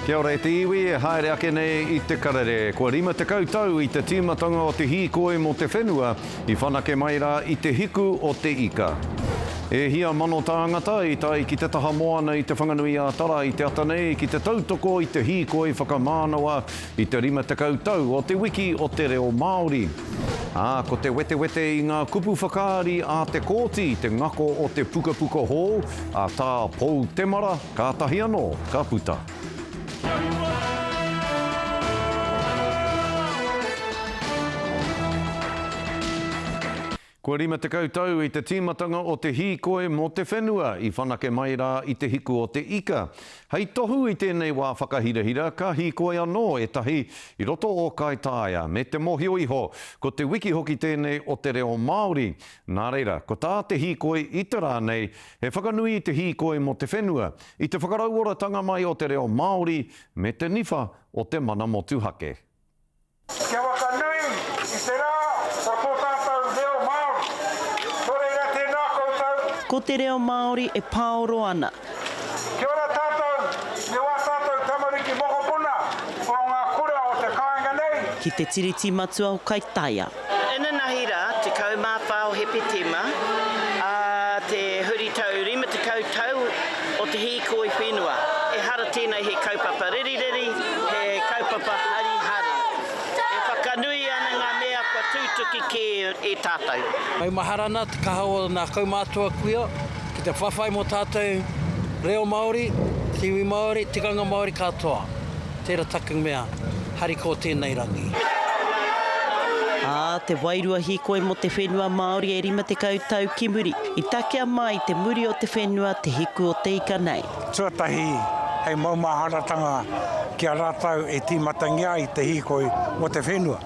Kia ora e te iwi e haere ake nei i te karere. Kua 50 tau i te tīmatanga o te hīkoi mō te whenua i whanake mai rā i te hiku o te ika. E hia mano tāngata i tae ki te taha moana i Te Whanganui-ā-Tara i te ata nei ki te tautoko i te hīkoi whakamānawa i te 50 tau o Te Wiki o te Reo Māori. Ā, ko te wetewete i ngā kupu whakaari a Te Kooti te ngako o te pukapuka hou a Tā Pou Temara, kātahi anō ka puta. Kua 50 tau i te tīmatanga o te hīkoi mō te whenua i whanake mai rā i te hiku o te ika. Hei tohu i tēnei wā whakahirahira ka hīkoi anō ētahi i roto o Kaitaia me te mohio iho ko te wiki hoki tēnei o te reo Māori. Nā reira, ko tā te hīkoi i te rā nei he whakanui i te hīkoi mō te whenua, i te whakarauoratanga mai o te reo Māori me te niwha o te mana motuhake. Kia whakanui i te rā o tō tātou reo Māori. Nō reira tēnā koutou. Ko te reo Māori e pāoro ana. Kia ora tātou me wā tātou tamariki mokopuna o ngā kura o te kāinga nei. Ki te Tiriti Matua o Kaitaia. Inanahi rā, 14 o Hepetema, ā, te huritau 50 tau o te hīkoi whenua. Ehara tēnei he kaupapa riririri, he kaupapa harihari. E whakanui ana ngā mea kua tūtuki kē e tātou. Maumahara ana te kaha o nā kaumātua kuia ki te whawhai mō tātou reo Māori, te iwi Māori, tikanga Māori katoa. Tērā taku mea harikoa tēnei rangi. Ā, te wairua hīkoi mō te whenua Māori e 50 tau ki muri, i takea mai te muri o te whenua te hiku o te ika nei. Tuatahi, hei maumaharatanga ki a rātou e tīmatangia ai te hīkoi mō te whenua,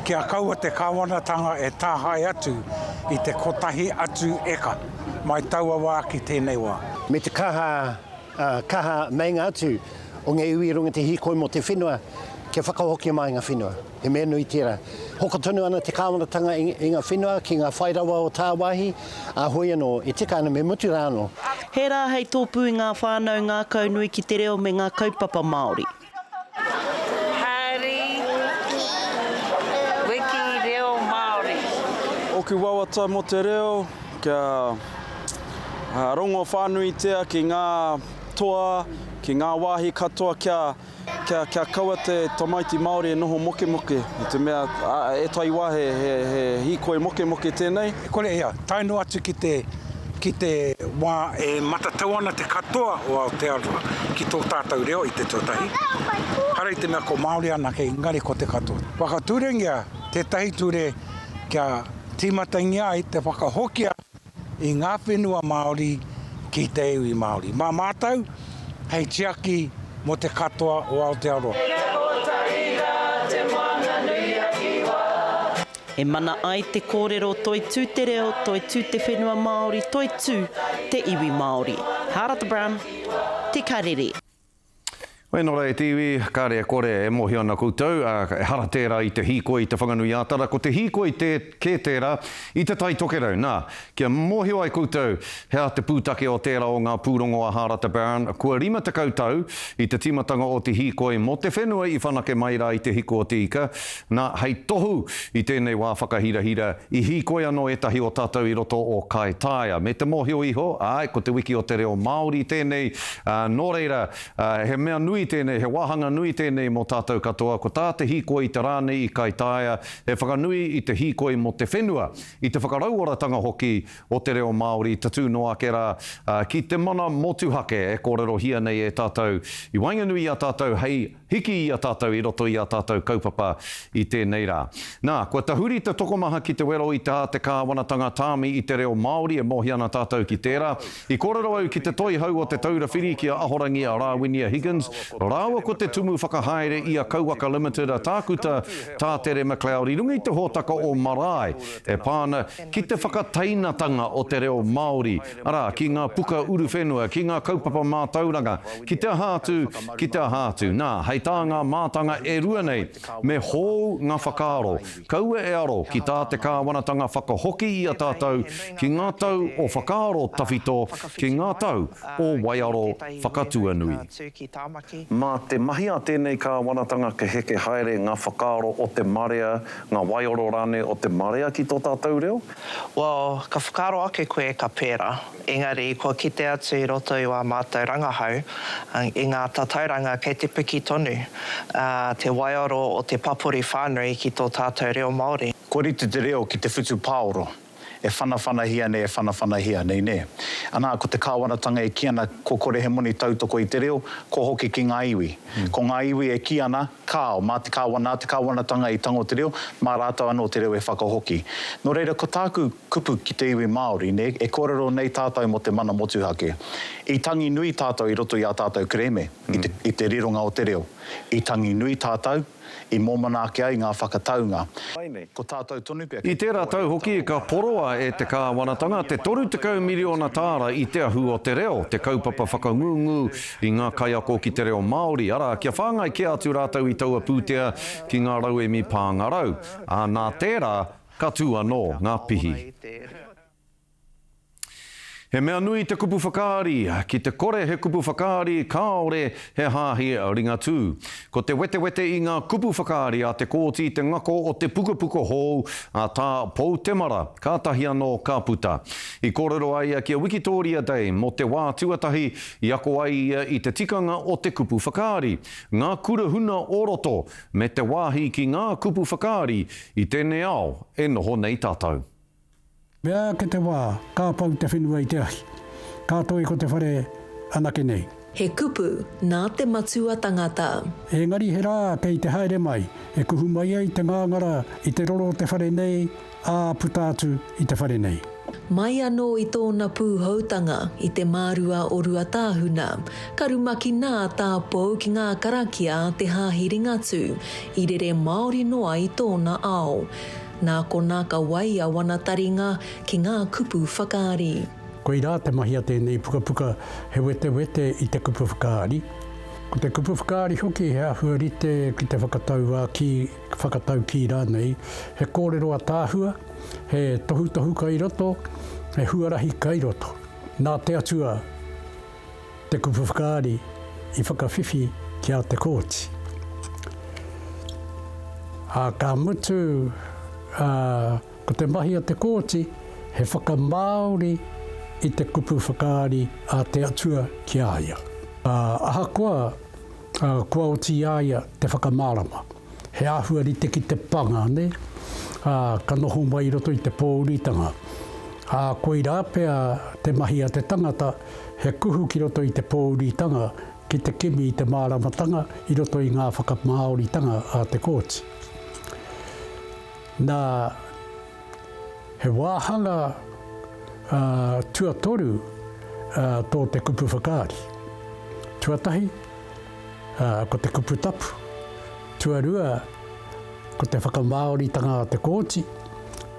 kia kaua te kāwanatanga e tāhae atu i te kotahi atu eka mai taua wā ki tēnei wā. Me te kaha Ā, kaha meinga atu o ngā iwi i runga i te hīkoi mō te whenua kia whakahokia mai ngā whenua. He mea nui tērā. Hoko tonu ana te kāwanatanga i ngā whenua ki ngā whairawa o tāwāhi, ā, hoi anō, e tika ana me mutu rā anō. He rā hei tōpū i ngā whānau ngākaunui ki te reo me ngā kaupapa Māori. Hari Wiki Reo Māori. Oku wawata mo te reo, kia rongo whānuitia ki ngā toa, ki ngā wāhi katoa kia, kia, kia kaua te tamaiti Māori e noho mokemoke, i te mea ētahi wā he, he, he hīkoi mokemoke tēnei. E kore ia, tae noa atu ki te, ki te wā e matatau ana te katoa o Aotearoa ki tō tātou reo i te tuatahi, hara i te mea ko Māori anake, engari ko te katoa. Whakaturengia tētahi ture kia tīmatangia ai te whakahokia i ngā whenua Māori ki te iwi Māori. Mā mātou hei tiaki mō te katoa o Aotearoa. Kia kotahi rā te moana nui a Kiwa. E mana ai te kōrero Toitū te reo, toitū te whenua Māori, toitū te iwi Māori. Hārata Brown, Te Karere. Wēnā rā e te iwi, kāre e kore e mōhio ana koutou, ehara tērā i te hīkoi i Te Whanganui-ā-Tara, ko te hīkoi tē, kē tērā i Te Tai Tokerau. Nā, kia mōhio ai koutou he aha te pūtake o tērā o ngā pūrongo a Hārata Brown, kua 50 tau i te tīmatanga o te hīkoi mō te whenua i whanake mai rā i Te Hiku o te Ika, Nā, hei tohu i tēnei wā whakahirahira, i hīkoi anō ētahi o tātou i roto o Kaitaia. Me te mōhio iho, āe, ko te wiki o te reo Māori tēnei, ā, nō reira, ā, he mea nui tēnei, he wāhanga nui tēnei mō tātou katoa. Ko tā te hīkoi i te rā nei i Kaitaia, he whakanui i te hīkoi mō te whenua, i te whakarauoratanga hoki o te reo Māori, tatū noa ake rā, ā, ki te mana motuhake e kōrerohia nei e tātou i waenganui i a tātou hei Hiki i a tātou i roto i ā tātou kaupapa i tēnei rā. Nā, kua tahuri te tokomaha ki te wero i tā te kāwanatanga tāmi i te reo Māori, e mōhio ana tātou ki tērā. I kōrero au ki te Toihau o Te Taura Whiri ki a Ahorangi a Rāwinia Higgins, rāua ko te Tumu Whakahaere i a Kauwaka Limited a Tākuta Tātere McLeod i runga i te hōtaka o Marae e pā ana ki te whakateinatanga o te reo Māori, arā, ki ngā puka uruwhenua, ki ngā kaupapa mātauranga, ki te aha atu, ki te aha atu. Nā, hei tā ngā mātanga e rua nei, me hou ngā whakaaro, kaua e aro ki tā te kāwanatanga whakahoki i a tātou ki ngā tau o whakaaro tawhito, ki ngā tau o waiaro whakatuanui. Mā te mahi a tēnei kāwanatanga ka heke haere ngā whakaaro o te marea, ngā waioro rānei o te marea ki tō tātou reo? Well, ka whakaaro ake koe ka pērā, engari kua kite atu i roto i wā mātou rangahau, i ngā tatauranga kei te piki tonu te waiaro o te papori whānui ki tō tātou reo Māori. Kua rite te reo ki te whutupaoro. E whanawhanahia nei, e whanawhanahia nei, nē. Anā, ko te kāwanatanga e kī ana kua kore he moni tautoko i te reo, kua hoki ki ngā iwi. Ko ngā iwi e kī ana, kāo, mā te kāwana, nā te kāwanatanga i tango te reo, mā rātou anō te reo e whakahoki. Nō reira, ko tāku kupu ki te iwi Māori, nē, e kōrero nei tātou mō te mana motuhake. I tangi nui tātou i roto i ā tātou kerēme, i te, i te rironga o te reo. I tangi nui tātou. I mōmona ake ai ngā whakataunga. Ko tātou tonu pea I tērā tau hoki ka poroa e te kāwanatanga te 30 miriona tāra i Te Ahu o te Reo, te kaupapa whakangungu i ngā kaiako ki te reo Māori, arā, kia whāngai kē atu rātou i taua pūtea ki ngā rauemi pāngarau, ā, nā tērā ka tū anō ngā pihi. He mea nui te kupu whakaari, ki te kore he kupu whakaari kāore he hāhi Ringatū. Ko te wetewete i ngā kupu whakaari a Te Kooti te ngako o te pukapuka hou a Tā Pou Temara, kātahi anō ka puta. I kōrero a ia ki a Wikitōria Day mō te wā tuatahi i ako ai ia i te tikanga o te kupu whakaari, ngā kura huna o roto, me te wāhi ki ngā kupu whakaari i tēnei ao e noho nei tātou. Mea ake te wā, ka pau te whenua i te ahi. Ka toe ko te whare anake nei. He kupu nā te matua tangata. Engari he rā kei te haere mai, e kuhu mai ai te ngāngara i te roro o te whare nei, ā, puta atu i te whare nei. Mai anō i tōna pūhoutanga i te mārua o Ruatāhuna, ka rumakina a Tā Pou ki ngā karakia a te Hāhi Ringatū, i rere māori noa i tōna ao. Nā konā ka waia wana taringa ki ngā kupu whakaari. Koirā te mahi a tēnei pukapuka he wetewete i te kupu whakaari. Ko te kupu whakaari hoki he āhua rite ki te whakatauākī, whakataukī rānei, he kōrero ataahua, he tohutohu kai roto, he huarahi kai roto. Nā te Atua te kupu whakaari i whakawhiwhi ki a Te Kooti. Ā, ka mutu, ā, ko te mahi a Te Kooti he whakamāori i te kupu whakaari a te Atua ki a ia. Ā, ahakoa, ā, kua oti i a ia te whakamārama, he āhua rite ki te panga, nē? Ā, ka noho mai i roto i te pōuritanga. Ā, koirā pea te mahi a te tangata, he kuhu ki roto i te pōuritanga ki te kimi i te māramatanga i roto i ngā whakamāoritanga a te kōti. Nā, he wāhanga tuatoru tō te kupu whakaari. Tuatahi, ko te kupu tapu. Tuarua, ko te whakamāoritanga a te kōti.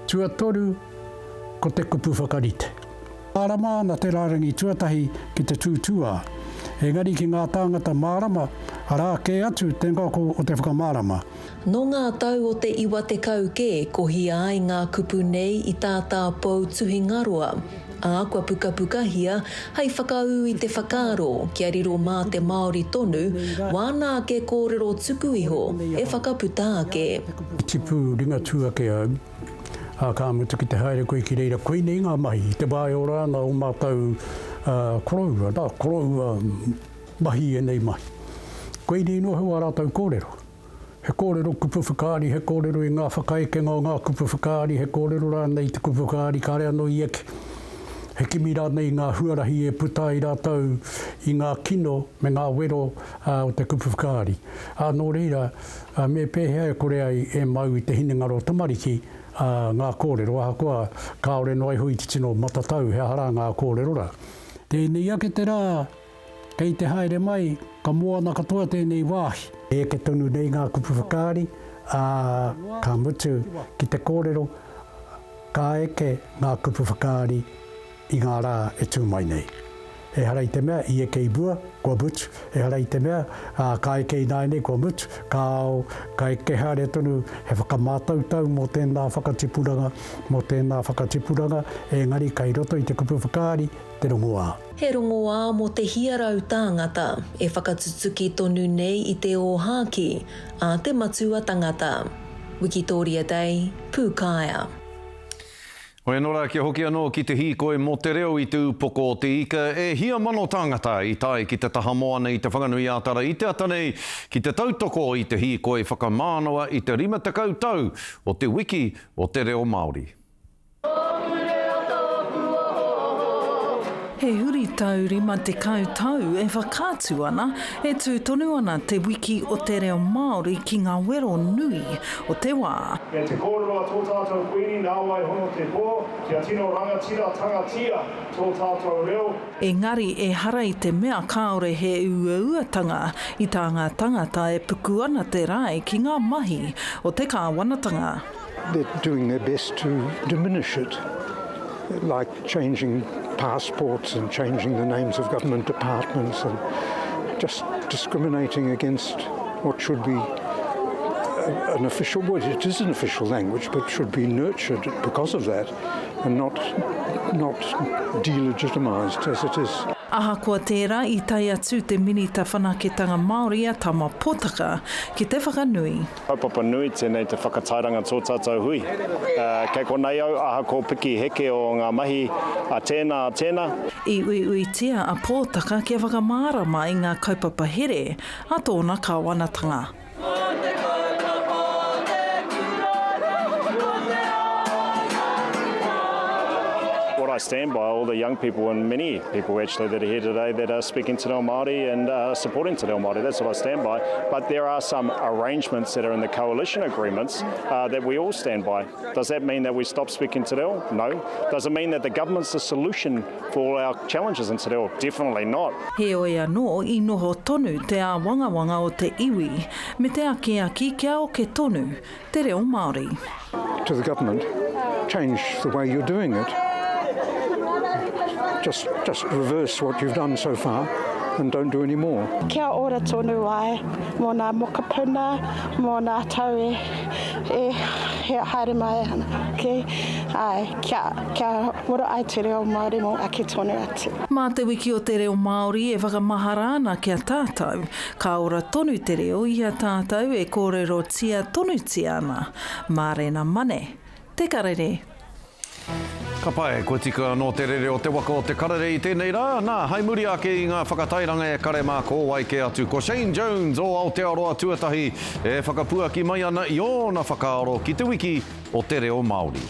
Tuatoru, ko te kupu whakarite. Mārama ana te rārangi tuatahi ki te tūtūā, engari ki ngā tāngata mārama, arā kē atu te ngako o te whakamārama. Nō ngā tau o te 90 kē kohia ai ngā kupu nei i tā Tā Pou tuhingaroa, ā, kua pukapukahia hei whakaū i te whakaaro kia riro mā te Māori tonu wāna ake kōrero tuku iho e whakaputa ake. I tipu Ringatū ake au, Ā, ka mutu ki te haere koe ki reira, koinei ngā mahi, i te wā e ora ana ō mātou koroua, nā, koroua mahi ēnei mahi. Koinei noa wā rātou kōrero. He kōrero kupu whakaari, he kōrero i ngā whakaekenga o ngā kupu whakaari, he kōrero rānei i te kupu whakaari kāre anō i eke. He kimi rānei i ngā huarahi e puta ai rātou i ngā kino me ngā wero o te kupu whakaari. Ā, nō reira, me pēhea e kore ai e mau i te hinengaro tamariki ngā kōrero, ahakoa kāore noa iho i te tino matatau he aha rā ngā kōrero rā. Tēnei ake te rā kei te haere mai, ka moana katoa tēnei wāhi. E eke tonu nei ngā kupu whakaari, ā, ka mutu ki te kōrero, ka eke ngā kupu whakaari i ngā rā e tū mai nei. Ehara i te mea i eke i mua, kua mutu. Ehara i te mea, ā, ka eke ināianei, kua mutu. Kāo, ka eke haere tonu he whakamātautau mō tēnā whakatipuranga, mō tēnā whakatipuranga, engari kai roto i te kupu whakaari te rongoā. He rongoā mō te hiarau tāngata e whakatutuki tonu nei i te ōhākī a te matua tangata. Wikitōria Day, Pūkaea. Hoi anō rā, kia hoki anō ki te hīkoi mō te reo i te upoko o te ika, e hia mano tāngata i tae ki te taha moana i Te Whanganui-ā-Tara i te ata nei ki te tautoko i te hīkoi whakamānawa i te 50 tau o te Wiki o te Reo Māori. He huritau 50 tau e whakaatu ana, e tū tonu ana te Wiki o te Reo Māori ki ngā wero nui o te wā. E te kōrero a tō tātou Kuini nāwai hono te pō, kia tino rangatiratanga-tia tō tātou reo. Engari ehara i te mea kāore he uauatanga i tā ngā tangata e puku ana te rae ki ngā mahi o te kāwanatanga. They're doing their best to diminish it, like changing passports and changing the names of government departments and just discriminating against what should be an official, well, it is an official language, but should be nurtured because of that and not, not delegitimised as it is. Ahakoa tērā, i tae atu te Minita Whanaketanga Māori a Tama Potaka ki te whakanui. Kaupapa nui tēnei te whakatairanga tō tātou hui. Kei konei au ahakoa piki heke o ngā mahi a tēnā, a tēnā. I uiuitia a Pōtaka kia whakamārama i ngā kaupapa here a tōna kāwanatanga. What I stand by, all the young people and many people actually that are here today that are speaking te reo Māori and uh, supporting te reo Māori. That's what I stand by. But there are some arrangements that are in the coalition agreements uh, that we all stand by. Does that mean that we stop speaking te reo? No. Does it mean that the government's the solution for all our challenges in te reo? Definitely not. Heoi anō, i noho tonu te āwangawanga o te iwi, me te akiaki kia oke tonu te reo Māori. To the government, change the way you're doing it. Just, just reverse what you've done so far and don't do any more. Kia ora tonu ai mō ngā mokopuna, mō ngā tau e, e haere mai ana. Okay? Ai, kia, kia ora ai te reo Māori mō ake tonu atu. Mā Te Wiki o te Reo Māori e whakamahara ana ki a tātou, Ka ora tonu te reo i a tātou e kōrerotia tonutia ana. Mārena Mane, Te Karere. Ka pai, kua tika anō te rere o te waka o Te Karere i tēnei rā. Nā, hai muri ake i ngā whakatairanga e kare mā ko wai kē atu ko Shane Jones o Aotearoa Tuatahi e whakapuaki mai ana i ōna whakaaro ki te wiki o te reo Māori.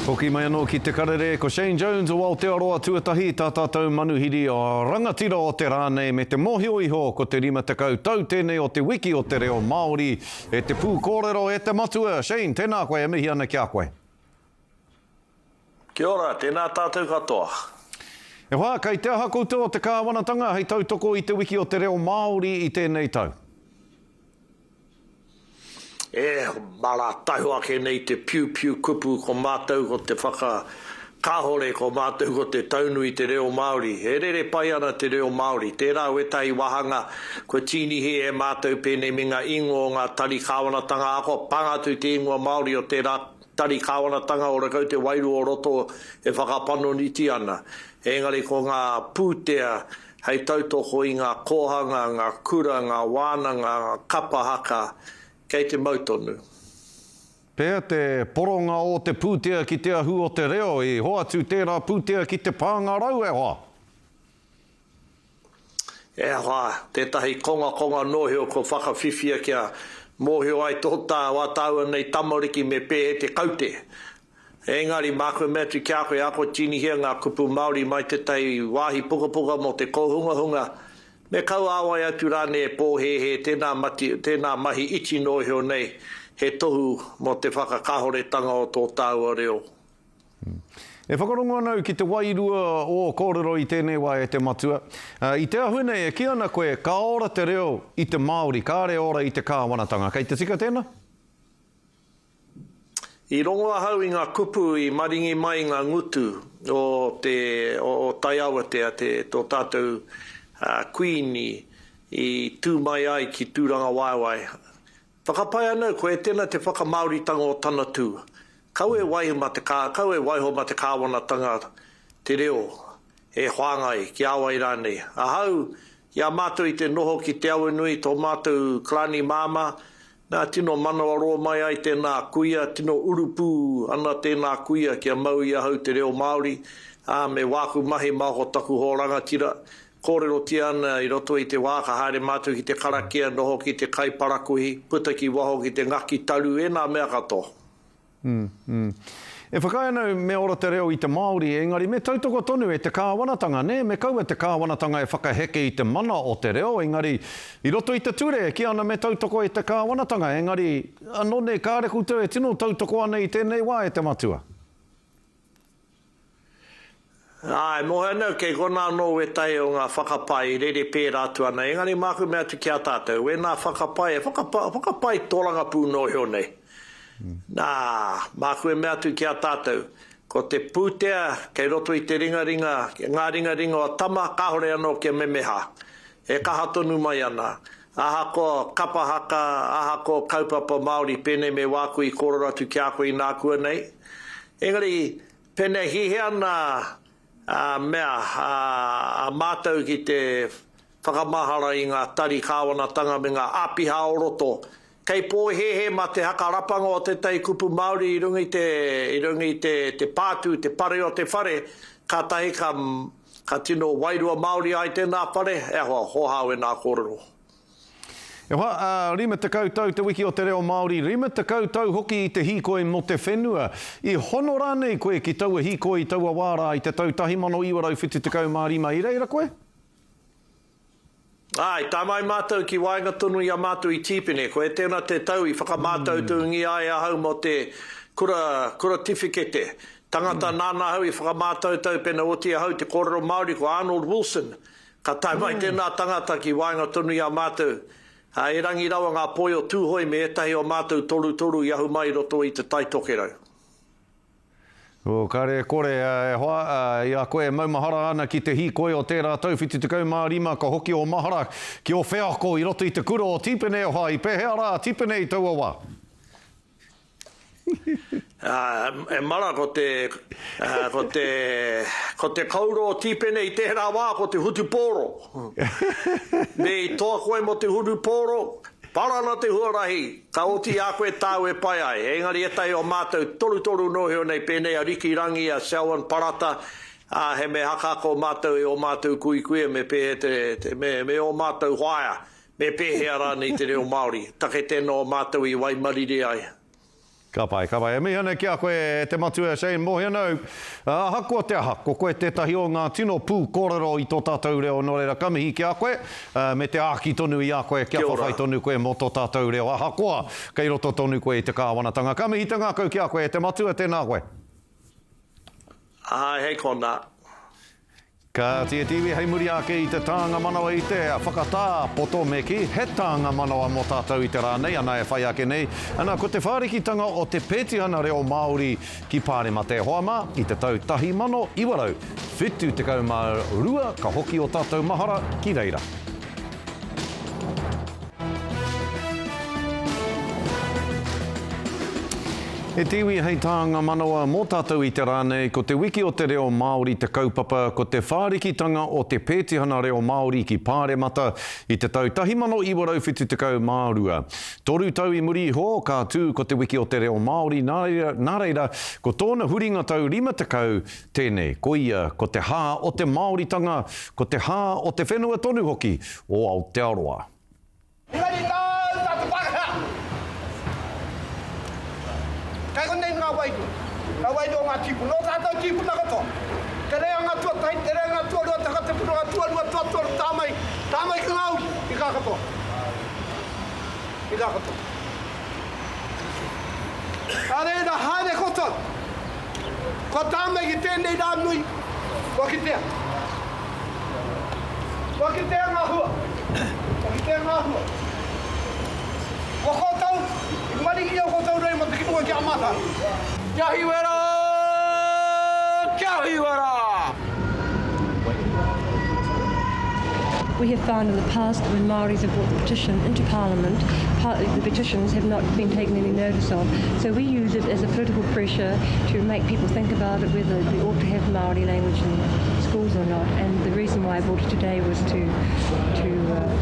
Hoki mai anō ki Te Karere, ko Shane Jones o Aotearoa tuatahi tā tātou manuhiri rangatira o te rā nei me te mōhio iho ko te 50 tau tēnei o te wiki o te reo Māori e te pūkōrero e te matua. Shane, tēnā koe e mihi ana ki a koe. Kia ora, tēnā tātou katoa. E hoa, kei te aha koutou o te kāwanatanga hei tautoko i te wiki o te reo Māori i tēnei tau? E mara tahu ake nei te piupiu kupu ko mātou ko te whaka kāhore ko mātou ko te taunu i te reo Māori. E rere pai ana te reo Māori. Tērā wētahi wāhanga kua tīnihi e mātou pēnei me ngā ingoa o ngā tari kāwanatanga ahakoa pānga atu te ingoa Māori o tērā tari kāwanatanga ora kau te wairua o roto e whakapanoniti ana. Engari ko ngā pūtea hei tautoko i ngā kōhanga, ngā kura, ngā wānanga, ngā kapa haka, kei te mau tonu. Pea te poronga o te pūtea ki te ahu o te reo, i hoatu tērā pūtea ki te pāngarau e hoa. E hoa, tētahi kongakonga nōhio kua whakawhiwhia kia mōhio ai tō tā, wā tāua nei tamariki me pēhea te kaute. Engari, māku e mea atu ki a koe, ako tīnihia ngā kupu Māori mai tētahi wāhi pukapuka mō te kōhungahunga, me kauāwai atu rānei e pōhēhē tēnā mati, tēnā mahi iti noa iho nei, he tohu mō te whakakāhoretanga o tō tāua reo. E whakarongo ana au ki te wairua o ō kōrero i tēnei wā e te matua. I te āhua nei e kī ana koe ka ora te reo i te Māori, kāre e ora i te kāwanatanga. Kei te tika tēnā? I rongo ahau i ngā kupu i maringi mai i ngā ngutu o te, o, o Taiawatea, te, tō tātou Kuini i tū mai ai ki Tūrangawaewae. Whakapae ana au koe tena te whakamāoritanga o tana tū. Kau e waiho ma te kā, kau e waiho ma te kāwanatanga te reo e whāngai ki a wai rānei. Ahau, i a mātou i te noho ki Te Awanui, tō mātou karani māmā, nā tino manawarō mai ai tēnā kuia, tino urupū ana tēnā kuia kia mau i ahau te reo Māori, ā, me wāku mahi mā ko taku hoa rangatira, Kōrerotia ana i roto i te wā ka haere mātou ki te karakia, noho ki te kai parakuihi, puta ki waho ki te ngaki taru, ēnā mea katoa. Mm, mm. E whakaae ana au me ora te reo i te Māori, engari me tautoko tonu e te kāwanatanga, nē? Me kaua te kāwanatanga e whakaheke i te mana o te reo, engari i roto i te ture e kī ana me tautoko e te kāwanatanga, engari anō nei kāre koutou e tino tautoko ana i tēnei wā e te matua. Āe, mōhio ana au kei konā anō wētahi o ngā whakapae i rere pērā atu ana, engari māku mea atu ki a tātou, wēnā whakapae, e whakapa, whakapae tōrangapū noa iho nei. Nā, māku e mea atu ki a tātou, ko te pūtea kei roto i te ringaringa, ngā ringaringa o Tama, kāore anō kia memeha. E kaha tonu mai ana. Ahakoa kapa haka, ahakoa kaupapa Māori pēnei me wāku i kōrero atu ki a koe inākuanei. Engari, Pēnei hihia ana a mea a mātou ki te whakamahara i ngā tari kāwanatanga me ngā āpiha o roto, kei pōhēhē mā te haka rapanga o tētahi kupu Māori i runga i te, i runga i te, te pātū, te pare o te whare, kātahi ka, ka tino wairua Māori ai tēnā whare, e hoa, hōhā wēnā kōrero. E hoa, ā, 50 tau te wiki o te reo Māori, 50 tau hoki i te hīkoi mō te whenua. I hono rānei koe ki taua hīkoi i taua wā rā i te tau 1975, i reira koe? Āe, tae mai mātou ki waenga tonu i a mātou i Tīpene, koe tēnā te tau i whakamātautaungia ai ahau mō te kura, kura tiwhikete. Tangata nāna ahau i whakamātautau pēnā oti ahau te kōrero Māori ko Arnold Wilson, Ka tae mai tēnā tangata ki waenga tonu i a mātou, ā, erangi rawa ngā poi o Tūhoe me ētahi o mātou torutoru i ahu mai i roto i Te Tai Tokerau. Oh, kare e kore, e hoa, i a koe e maumahara ana ki te hīkoi o tērā tau 75, ka hoki ō mahara ki ō wheako i roto i te kura o Tīpene, e hoa, i pēhea rā a Tīpene i taua wā? E mara ko te, ko te, ko te kouro o Tīpene i tērā wā ko te hutupōro. Me i toa koe mō te hurupōro, para ana te huarahi, ka oti i a koe tāu e pai ai. Engari ētahi o mātou torutoru nōhio nei pēnei a Riki Rangi, a Selwyn Parata, ā, he mea hakaako mātou e ō mātou kuikuia me pēhea te, te, me, me ō mātou whaea. Me pēhea rānei te reo Māori? Take tēnā o mātou i waimarire ai. Ka pai, ka pai. E mihi ana ki a koe e te matua Shane Mohiano. Ahakoa te aha, ko koe tētahi o ngā tino pū kōrero i tō tātou reo, nō reira ka mihi ki a koe, me te āki tonu i a koe kia whawhai tonu koe mō tō tātou reo, ahakoa kei roto tonu koe i te kāwanatanga. Ka mihi te ngākau ki a koe e te matua, tēnā koe. Āe, hei konā. Kāti e te iwi hei muri ake i te tānga manawa i te whakatā poto me kī, he tānga manawa mō tātou i te rā nei, ana e whai ake nei, ana ko te whārikitanga o te petihana reo Māori ki Pāremata e hoa mā, i te tau 1972 ka hoki o tātou mahara ki reira. E te iwi hei tānga manawa mō tātou i te rā nei, ko te wiki o te reo Māori te kaupapa, ko te whārikitanga o te pētihana reo Māori ki Pāremata i te tau 1972. Toru tau i muri iho, ka tū ko te wiki o te reo Māori, nā reira, nā reira, ko tōna huringa tau 50 tēnei, ko ia, ko te hā o te Māoritanga, ko te hā o te whenua tonu hoki o Aotearoa. Engari tāu tā te Pākehā. Kei konei ngā wairua, ngā wairua o ngā tīpuna, o tātou tīpuna katoa. Te reanga tuatahi, te reanga tuarua, te whakatipuranga tuarua, tuatoru, tā mai, tā mai ki ngā uri, i kā katoa. I kā katoa. Nā reira, haere koutou. Kua tā mai ki tēnei rā nui, kua kitea. Kua kitea ngā hua. Kua kitea ngā hua. Kua koutou, i maringi ō koutou reo mō te ki runga ki a mātou. Kia hiwera! Kia hiwera! We have found in the past that when Māoris have brought the petition into Parliament, the petitions have not been taken any notice of. So we use it as a political pressure to make people think about it, whether we ought to have Māori language in schools or not. And the reason why I brought it today was to, to uh,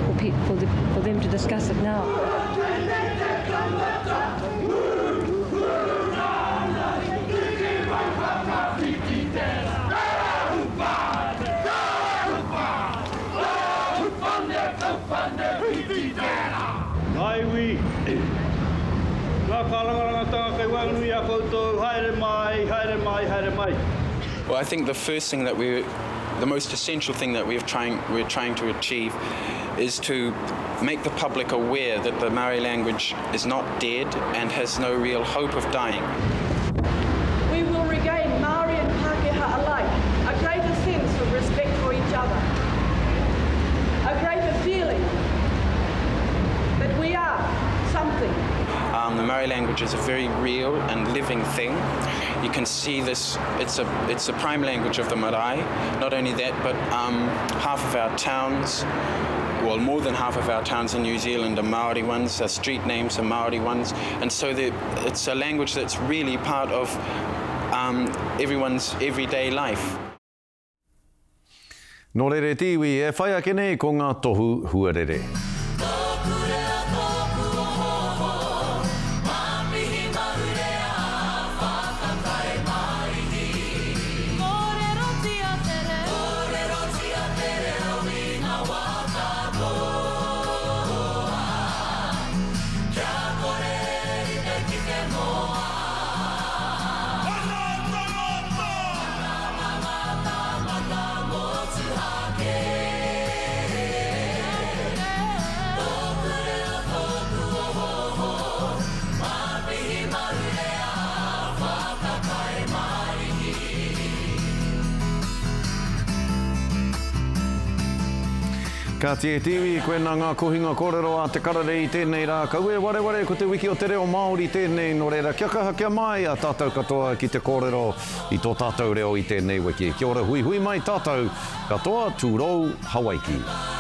for, for, the, for them to discuss it now. Ngā iwi, ngā kārangarangatanga kei waenganui i a koutou, haere mai, haere mai, haere mai. Well, I think the first thing that we, the most essential thing that we're trying, we're trying to achieve is to make the public aware that the Maori language is not dead and has no real hope of dying. We will regain Maori and Pākehā alike a greater sense of respect for each other, a greater feeling that we are something. Um, the Maori language is a very real and living thing. You can see this, it's a, it's a prime language of the marae. Not only that, but um, half of our towns, well, more than half of our towns in New Zealand are Maori ones, our street names are Maori ones. And so the, it's a language that's really part of um, everyone's everyday life. Nō reira e te iwi, e whai ake nei ko ngā tohu huarere. Kāti e te iwi, koinā ngā kohinga kōrero a Te Karere i tēnei rā. Kaua e wareware ko te wiki o te reo Māori tēnei, nō reira kia kaha kia māia tātou katoa ki te kōrero i tō tātou reo i tēnei wiki. Kia ora huihui mai tātou katoa, tūrou, Hawaiki.